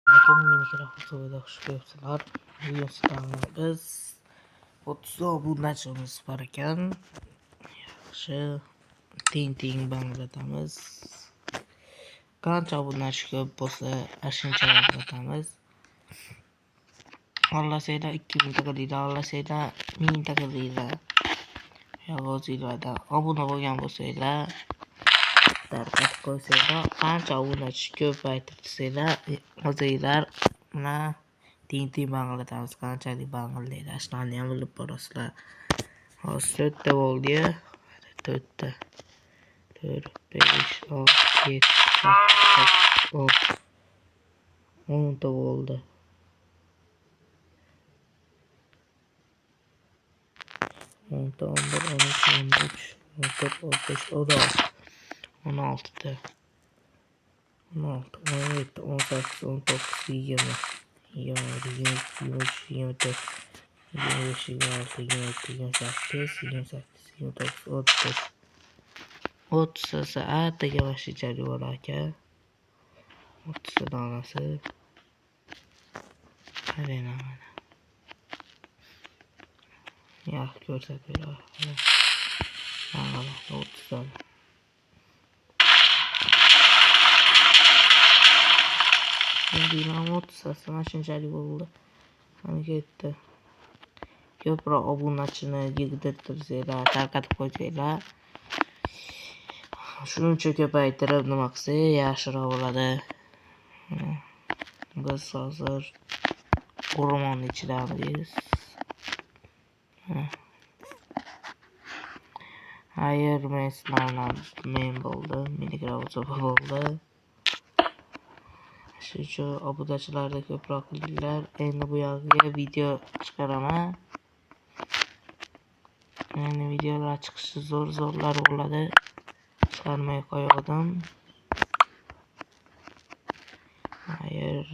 Alaykum, Minecraft usulida xush kelibsizlar. Bugun sizlarni biz 30 obunachimiz bor ekan. Yaxshi, teng-teng banglatamiz. Qancha obunachi ko'p bo'lsa, shuncha banglatamiz. Xohlasanglar 2000 ta qilinglar, xohlasanglar 1000 ta qilinglar. O'zinglardan obuna bo'lgan bo'lsanglar, tarqatib qo'ysanglar, qancha obunachi ko'paytirsanglar, o'zinglar mana teng-teng banglatamiz. Qanchalik banglaydi, shularni ham bilib borasizlar. Hozir 4 ta bo'ldi-ya. 4 ta. 4, 5, 6, 7, 8, 10. 10 ta bo'ldi. 10 ta, 11, 12, 13, 14, 15, 16. 16 ta. 16, 17, 18, 19, 20, 21, 22, 23, 24, 25, 26, 27, 28, 28, 29, 30. 30 atigi vashchalik bo'lar ekan. 30 donasi. Qarang mana. Yaxshi ko'rsatib. Mana 30 dona. Endi 30tasi mana shunchalik bo'ldi. Mana ketdi. Ko'proq obunachini yig'dirtirsanglar, tarqatib qo'ysanglar, shuncha ko'paytirib nima qilsak yaxshiroq bo'ladi. Biz hozir o'rmonni ichidamiz. Hayır, men sizlardan men bo'ldim, Minecraft bo'ldi. Shuning uchun obunachilarni ko'proq qilinglar. Endi bu yoqqa video chiqaraman. Endi videolar chiqishi zo'r-zo'rlar bo'ladi. Chiqarmay qo'ydim. Hayır.